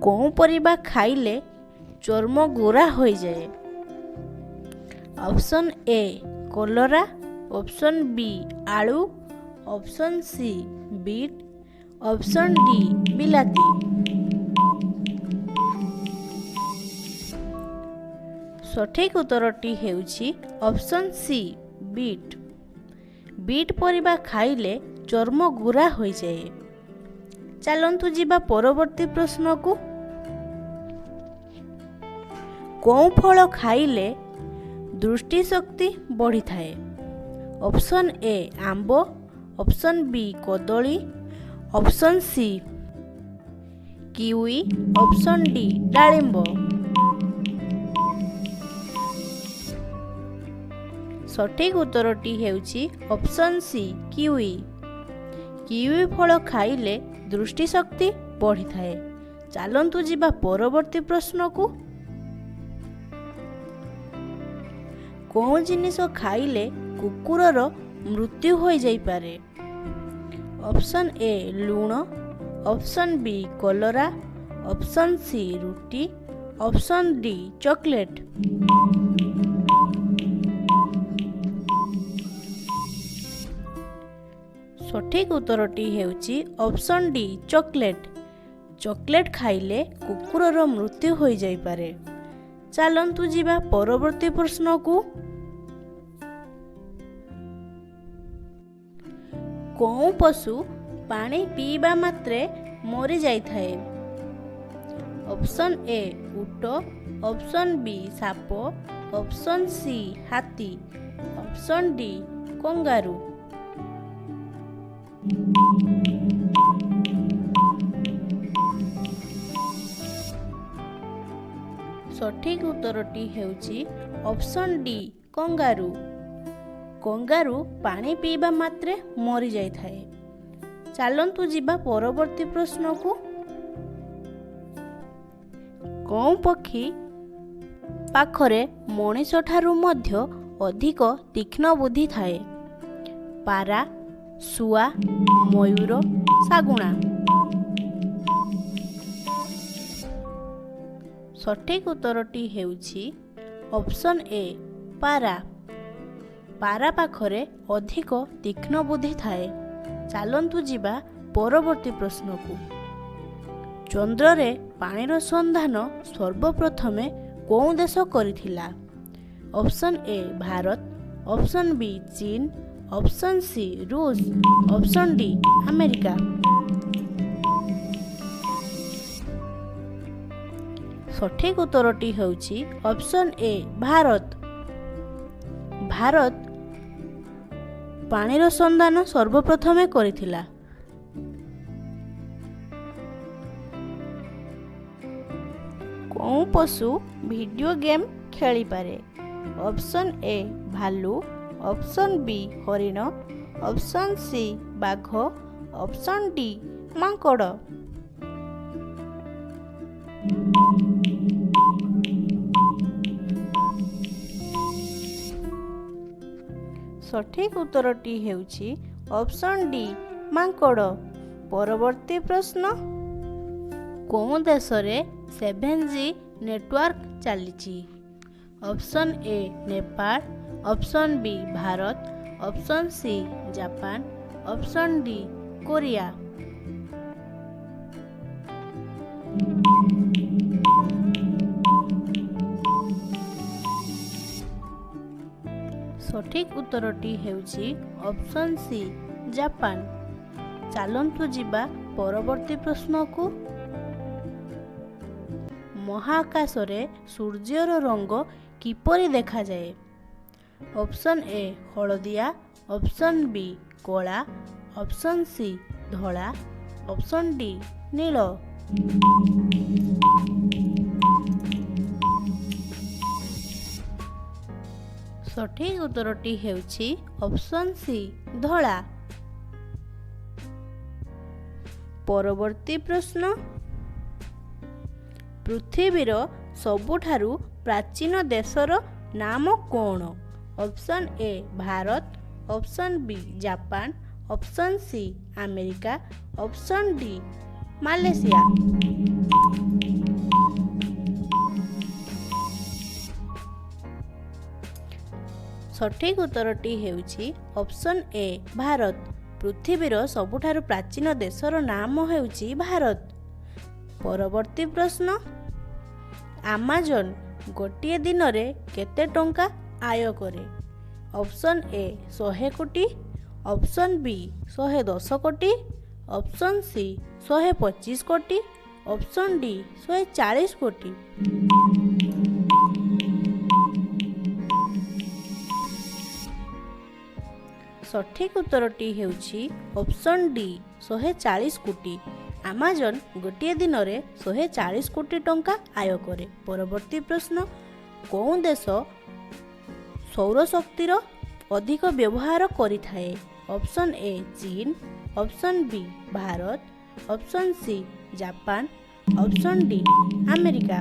କେଉଁ ପରିବା ଖାଇଲେ ଚର୍ମ ଗୋରା ହୋଇଯାଏ? ଅପସନ୍ ଏ କଲରା, ଅପସନ୍ ବି ଆଳୁ, option C beet, option D ବିଲାତି। ସଠିକ୍ ଉତ୍ତରଟି ହେଉଛି ଅପସନ୍ ସି ବିଟ୍। ବିଟ୍ ପରିବା ଖାଇଲେ ଚର୍ମ ଗୋରା ହୋଇଯାଏ। ଚାଲନ୍ତୁ ଯିବା ପରବର୍ତ୍ତୀ ପ୍ରଶ୍ନକୁ। କେଉଁ ଫଳ ଖାଇଲେ ଦୃଷ୍ଟିଶକ୍ତି ବଢ଼ିଥାଏ? ଅପସନ୍ ଏ ଆମ୍ବ, ଅପସନ୍ ବି କଦଳୀ, option C kiwi, option D ଡାଳିମ୍ବ। ସଠିକ୍ ଉତ୍ତରଟି ହେଉଛି ଅପସନ୍ ସି କିୱି। କିୱି ଫଳ ଖାଇଲେ ଦୃଷ୍ଟିଶକ୍ତି ବଢ଼ିଥାଏ। ଚାଲନ୍ତୁ ଯିବା ପରବର୍ତ୍ତୀ ପ୍ରଶ୍ନକୁ। କେଉଁ ଜିନିଷ ଖାଇଲେ କୁକୁରର ମୃତ୍ୟୁ ହୋଇଯାଇପାରେ? ଅପସନ୍ ଏ ଲୁଣ, ଅପସନ୍ ବି କଲରା, ଅପସନ୍ ସି ରୁଟି, ଅପସନ୍ ଡି ଚକୋଲେଟ୍। ସଠିକ୍ ଉତ୍ତରଟି ହେଉଛି ଅପସନ୍ ଡି ଚକୋଲେଟ୍। ଚକୋଲେଟ୍ ଖାଇଲେ କୁକୁରର ମୃତ୍ୟୁ ହୋଇଯାଇପାରେ। ଚାଲନ୍ତୁ ଯିବା ପରବର୍ତ୍ତୀ ପ୍ରଶ୍ନକୁ। କେଉଁ ପଶୁ ପାଣି ପିଇବା ମାତ୍ରେ ମରିଯାଇଥାଏ? ଅପସନ୍ ଏ ଉଟ, ଅପସନ୍ ବି ସାପ, ଅପସନ୍ ସି ହାତୀ, ଅପସନ୍ ଡି କଙ୍ଗାରୁ। ସଠିକ୍ ଉତ୍ତରଟି ହେଉଛି ଅପସନ୍ ଡି କଙ୍ଗାରୁ। କଙ୍ଗାରୁ ପାଣି ପିଇବା ମାତ୍ରେ ମରିଯାଇଥାଏ। ଚାଲନ୍ତୁ ଯିବା ପରବର୍ତ୍ତୀ ପ୍ରଶ୍ନକୁ। କେଉଁ ପକ୍ଷୀ ପାଖରେ ମଣିଷଠାରୁ ମଧ୍ୟ ଅଧିକ ତୀକ୍ଷ୍ଣ ବୁଦ୍ଧି ଥାଏ? ପାରା, ଶୁଆ, ମୟୂର, ଶାଗୁଣା। ସଠିକ୍ ଉତ୍ତରଟି ହେଉଛି ଅପସନ୍ ଏ ପାରା। ପାରା ପାଖରେ ଅଧିକ ତୀକ୍ଷ୍ଣ ବୁଦ୍ଧି ଥାଏ। ଚାଲନ୍ତୁ ଯିବା ପରବର୍ତ୍ତୀ ପ୍ରଶ୍ନକୁ। ଚନ୍ଦ୍ରରେ ପାଣିର ସନ୍ଧାନ ସର୍ବପ୍ରଥମେ କେଉଁ ଦେଶ କରିଥିଲା? Option A Bharat, option B ଚୀନ, ଅପସନ୍ ସି ରୁଷ, ଅପସନ୍ ଡି ଆମେରିକା। ସଠିକ୍ ଉତ୍ତରଟି ହେଉଛି ଅପସନ୍ ଏ ଭାରତ। ଭାରତ ପାଣିର ସନ୍ଧାନ ସର୍ବପ୍ରଥମେ କରିଥିଲା। କେଉଁ ପଶୁ ଭିଡ଼ିଓ ଗେମ୍ ଖେଳିପାରେ? ଅପସନ୍ ଏ ଭାଲୁ, ଅପସନ୍ ବି ହରିଣ, ଅପସନ୍ ସି ବାଘ, ଅପସନ୍ ଡି ମାଙ୍କଡ଼। ସଠିକ୍ ଉତ୍ତରଟି ହେଉଛି ଅପସନ୍ ଡି ମାଙ୍କଡ଼। ପରବର୍ତ୍ତୀ ପ୍ରଶ୍ନ, କେଉଁ ଦେଶରେ 7G network ଚାଲିଛି? Option A Nepal, option B Bharat, option C Japan, option D Korea. ସଠିକ୍ ଉତ୍ତରଟି ହେଉଛି ଅପସନ୍ ସି ଜାପାନ। ଚାଲନ୍ତୁ ଯିବା ପରବର୍ତ୍ତୀ ପ୍ରଶ୍ନକୁ। ମହାକାଶରେ ସୂର୍ଯ୍ୟର ରଙ୍ଗ କିପରି ଦେଖାଯାଏ? ଅପସନ୍ ଏ ହଳଦିଆ, ଅପସନ୍ ବି କଳା, ଅପସନ୍ ସି ଧଳା, ଅପସନ୍ ଡି ନୀଳ। ସଠିକ୍ ଉତ୍ତରଟି ହେଉଛି ଅପସନ୍ ସି ଧଳା। ପରବର୍ତ୍ତୀ ପ୍ରଶ୍ନ, ପୃଥିବୀର ସବୁଠାରୁ ପ୍ରାଚୀନ ଦେଶର ନାମ କ'ଣ? Option A Bharat, option B Japan, option C America, option D Malaysia. ସଠିକ୍ ଉତ୍ତରଟି ହେଉଛି ଅପସନ୍ ଏ, ଭାରତ। ପୃଥିବୀର ସବୁଠାରୁ ପ୍ରାଚୀନ ଦେଶର ନାମ ହେଉଛି ଭାରତ। ପରବର୍ତ୍ତୀ ପ୍ରଶ୍ନ, ଆମାଜନ ଗୋଟିଏ ଦିନରେ କେତେ ଟଙ୍କା ଆୟ କରେ? ଅପସନ୍ ଏ, 100 କୋଟି, ଅପସନ୍ ବି, 110 କୋଟି, ଅପସନ୍ ସି, 125 କୋଟି, ଅପସନ୍ ଡି, 140 କୋଟି। ସଠିକ୍ ଉତ୍ତରଟି ହେଉଛି ଅପସନ୍ ଡି, 140 କୋଟି। ଆମାଜନ ଗୋଟିଏ ଦିନରେ 140 କୋଟି ଟଙ୍କା ଆୟ କରେ। ପରବର୍ତ୍ତୀ ପ୍ରଶ୍ନ, କେଉଁ ଦେଶ ସୌରଶକ୍ତିର ଅଧିକ ବ୍ୟବହାର କରିଥାଏ? ଅପସନ୍ ଏ, ଚୀନ, option B, Bharat, option C, Japan, option D, America.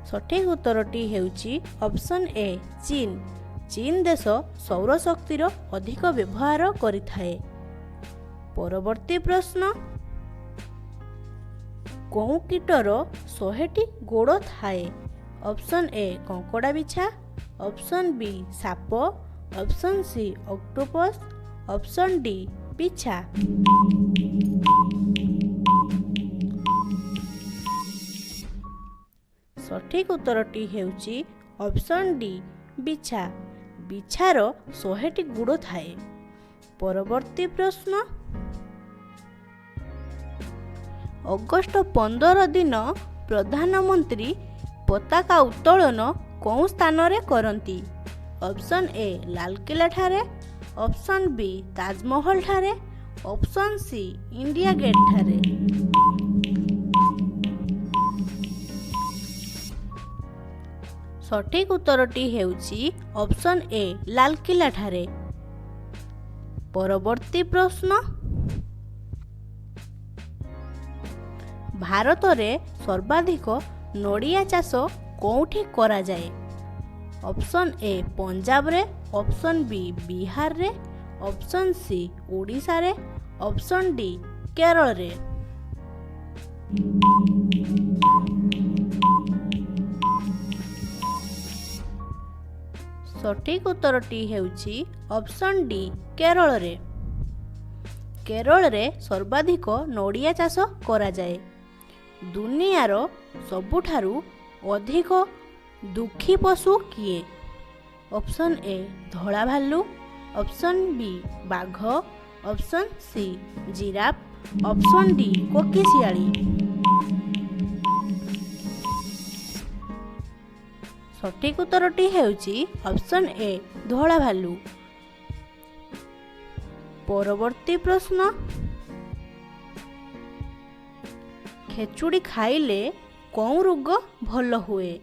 ସଠିକ୍ ଉତ୍ତରଟି ହେଉଛି ଅପସନ୍ ଏ, ଚୀନ। ଚୀନ ଦେଶ ସୌରଶକ୍ତିର ଅଧିକ ବ୍ୟବହାର କରିଥାଏ। ପରବର୍ତ୍ତୀ ପ୍ରଶ୍ନ, କେଉଁ କୀଟର 100ଟି ଗୋଡ଼ ଥାଏ? ଅପସନ୍ ଏ, କଙ୍କଡ଼ା ବିଛା, ଅପସନ୍ ବି, ସାପ, option C, octopus, option D, ବିଛା। ସଠିକ୍ ଉତ୍ତରଟି ହେଉଛି ଅପସନ୍ ଡି, ବିଛା। ବିଛାର 100ଟି ଗୋଡ଼ ଥାଏ। ପରବର୍ତ୍ତୀ ପ୍ରଶ୍ନ, ଅଗଷ୍ଟ 15 ଦିନ ପ୍ରଧାନମନ୍ତ୍ରୀ ପତାକା ଉତ୍ତୋଳନ କେଉଁ ସ୍ଥାନରେ କରନ୍ତି? ଅପସନ୍ ଏ, ଲାଲକିଲ୍ଲାଠାରେ, ଅପସନ୍ ବି, ତାଜମହଲଠାରେ, ଅପସନ୍ ସି, ଇଣ୍ଡିଆ ଗେଟ୍ଠାରେ। ସଠିକ୍ ଉତ୍ତରଟି ହେଉଛି ଅପସନ୍ ଏ, ଲାଲକିଲ୍ଲାଠାରେ। ପରବର୍ତ୍ତୀ ପ୍ରଶ୍ନ, ଭାରତରେ ସର୍ବାଧିକ ନଡ଼ିଆ ଚାଷ କେଉଁଠି କରାଯାଏ? ଅପସନ୍ ଏ, ପଞ୍ଜାବରେ, ଅପସନ୍ ବି, ବିହାରରେ, ଅପସନ୍ ସି, ଓଡ଼ିଶାରେ, ଅପସନ୍ ଡି, କେରଳରେ। ସଠିକ୍ ଉତ୍ତରଟି ହେଉଛି ଅପସନ୍ ଡି, କେରଳରେ। କେରଳରେ ସର୍ବାଧିକ ନଡ଼ିଆ ଚାଷ କରାଯାଏ। ଦୁନିଆର ସବୁଠାରୁ ଅଧିକ ଦୁଃଖୀ ପଶୁ କିଏ? ଅପସନ୍ ଏ, ଧଳା ଭାଲୁ, ଅପସନ୍ ବି, ବାଘ, option C, giraffe, option D, କୋକିଶିଆଳି। ସଠିକ୍ ଉତ୍ତରଟି ହେଉଛି ଅପସନ୍ ଏ, ଧଳା ଭାଲୁ। ପରବର୍ତ୍ତୀ ପ୍ରଶ୍ନ, ଖେଚୁଡ଼ି ଖାଇଲେ କେଉଁ ରୋଗ ଭଲ ହୁଏ?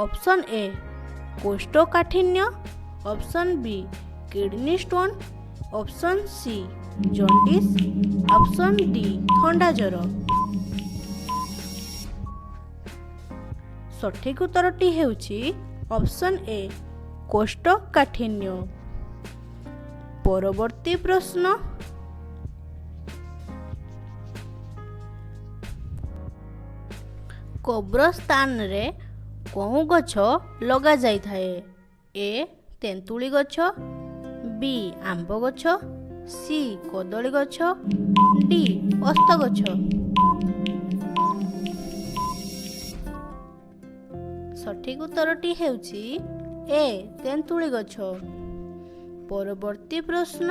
ଅପସନ୍ ଏ, କୋଷ୍ଠକାଠିନ୍ୟ, option B, kidney stone, option C, jaundice, option D, ଥଣ୍ଡା ଜ୍ୱର। ସଠିକ୍ ଉତ୍ତରଟି ହେଉଛି ଅପସନ୍ ଏ, କୋଷ୍ଠକାଠିନ୍ୟ। ପରବର୍ତ୍ତୀ ପ୍ରଶ୍ନ, କବ୍ରସ୍ଥାନରେ କେଉଁ ଗଛ ଲଗାଯାଇଥାଏ? ଏ, ତେନ୍ତୁଳି ଗଛ, ବି, ଆମ୍ବ ଗଛ, ସି, କଦଳୀ ଗଛ, ଡି, ଓସ୍ତ ଗଛ। ସଠିକ୍ ଉତ୍ତରଟି ହେଉଛି ଏ, ତେନ୍ତୁଳି ଗଛ। ପରବର୍ତ୍ତୀ ପ୍ରଶ୍ନ,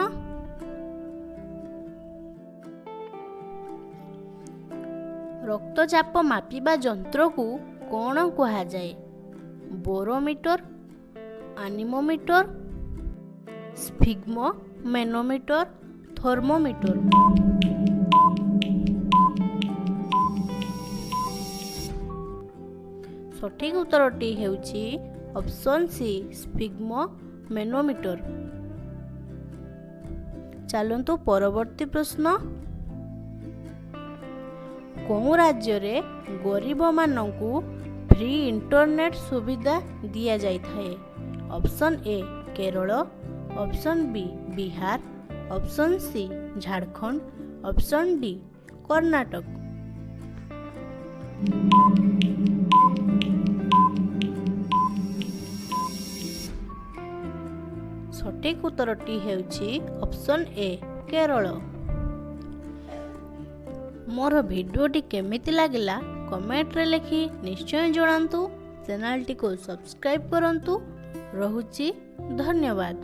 ରକ୍ତଚାପ ମାପିବା ଯନ୍ତ୍ରକୁ କ'ଣ କୁହାଯାଏ? ବୋରୋମିଟର, ଆନିମୋମିଟର, ସ୍ଫିଗ୍ମୋ ମେନୋମିଟର, ଥର୍ମୋମିଟର। ସଠିକ୍ ଉତ୍ତରଟି ହେଉଛି ଅପସନ୍ ସି, ସ୍ଫିଗ୍ମୋ ମେନୋମିଟର। ଚାଲନ୍ତୁ ପରବର୍ତ୍ତୀ ପ୍ରଶ୍ନ, କେଉଁ ରାଜ୍ୟରେ ଗରିବମାନଙ୍କୁ ଫ୍ରି ଇଣ୍ଟରନେଟ୍ ସୁବିଧା ଦିଆଯାଇଥାଏ? Option A, Kerala, option B, Bihar, option C, Jharkhand, option D Karnataka. ସଠିକ୍ ଉତ୍ତରଟି ହେଉଛି ଅପସନ୍ ଏ କେରଳ। ମୋର ଭିଡ଼ିଓଟି କେମିତି ଲାଗିଲା, କମେଣ୍ଟରେ ଲେଖି ନିଶ୍ଚୟ ଜଣାନ୍ତୁ। ଚ୍ୟାନେଲଟିକୁ ସବସ୍କ୍ରାଇବ୍ କରନ୍ତୁ। ରହୁଛି, ଧନ୍ୟବାଦ।